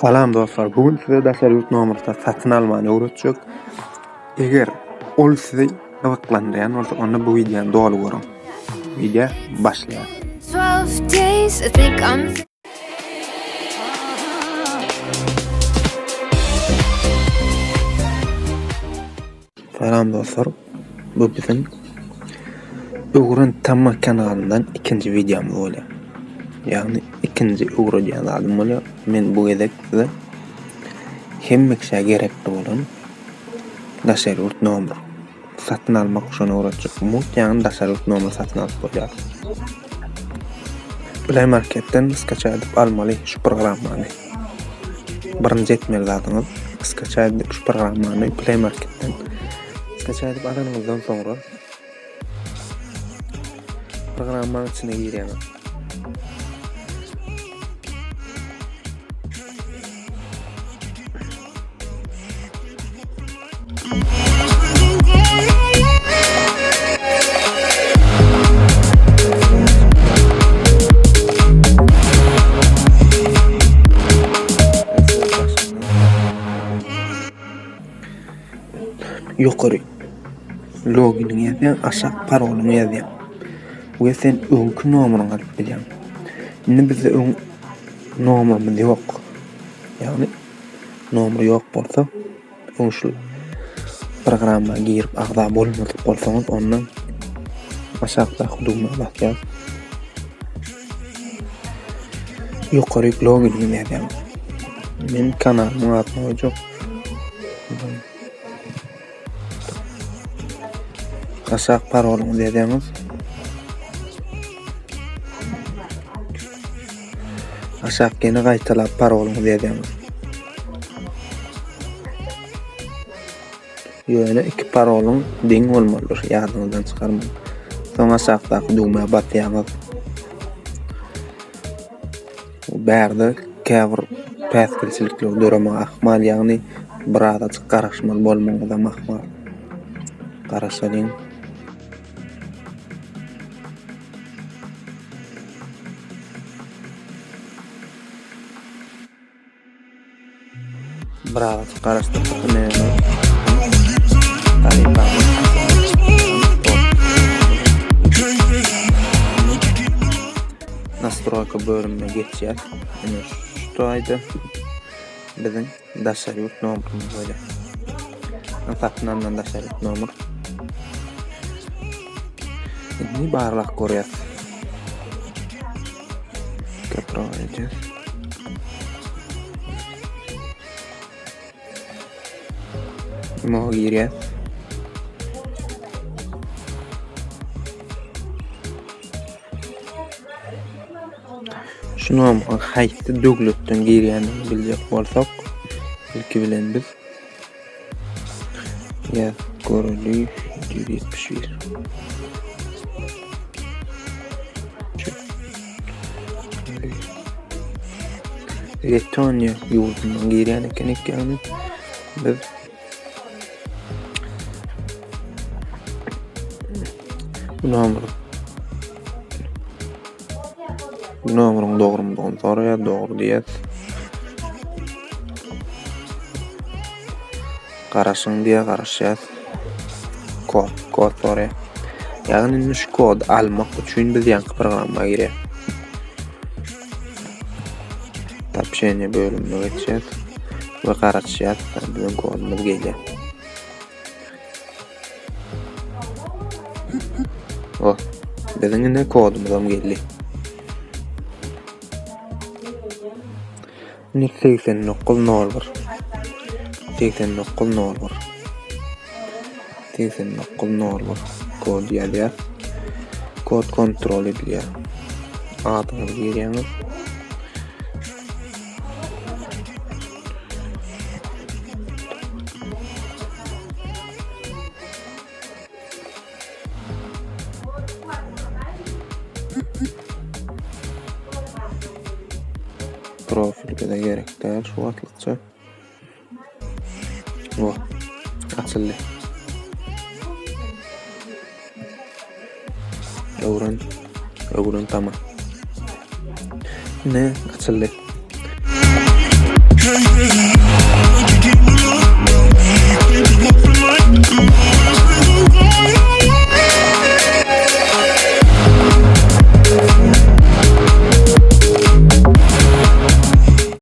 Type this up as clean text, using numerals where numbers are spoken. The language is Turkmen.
Salam dostlar, bu gün size daşary ýurt nomerda satyn almany öwretjek. Eger ol sizi gyzyklandyrýan bolsa, onda bu wideony doly görüň. Wideo başlaýar. 12 days, I think I'm Salam dostlar, bu biziň Öwren Tama kanalyndan ikinji wideomyz bolýar. Ýagny ikinji öwredýän zadym bolýar. Men bu gezek size hemme kişä gerekli bolan daşary ýurt nomer satyn almak şony öwretjek. Mugt ýagny daşary ýurt nomer satyn alyp bolýar. Play Marketden skaçat edip almaly şu programmany. Birinji etmeli zadyňyz skaçat edip şu programmany Play Marketden skaçat edip alanyňyzdan soňra programmanyň içine girýäňiz. Ýokary loginiňi ýazýaň, aşak parolyňy ýazýaň we sen öňki nomeryňy alyp bilýäň. Indi bizde öň nomerimiz ýok. Ýagny nomer ýok bolsa Öň şul programma girip agza bolmadyk bolsaňyz onda aşakdaky düwmä basýas. Ýokaryk login ýazýaň. Men kanalymyň adyny goýjak. Aşak parolyňyzy ýazýaňyz. Aşak ýene gaýtalap parolyňyzy ýazýaňyz. Ýöne iki parolyň deň bolmalydyr, ýadyňyzdan çykarmaň. Soň aşakdaky düwmä basýaňyz. Bärde käbir päsgelçilikler döremegi ahmal, ýagny birazajyk garaşmaly bolmagyňyzam ahmal. Garaşalyň. Birazajyk garaşdyrdyk ine Nastroýka bölümine geçýär. Ine şu taýda biziň daşary ýurt nomerimiz bolýar. Satyn alnan daşary ýurt nomer. Indi barlap görýäs. Köprä edýäs. Imo girýäs. Şu nomyň haýsy döwletden girýändigini biljek bolsak, ilki bilen biz ýazyp göreli 771. Letoniýa ýurdundan girýän ekenik ýagny biz bu nomer bu nomeriň dogrumydygyny soraýar, dogry diýýäs. Garaşyň diýýär, garaşýas. Kod, kod soraýar. Ýagny indi şu kody almak üçin biz ýaňky programma girýär. Soobşeniýe bölümine geçýäs we garaşýas, biziň kodumyz gelýär. Oh, biziň ine kodumyzam geldi. Indi 89 01. 89 01. 89 01 kod ýazýas. Kod kontrol edilýär. Adyňyzy girýäňiz. Profil bize gerek däl şu wagtlykça. O, açyldy. Öwren, öwren tamam. Ne açyldy.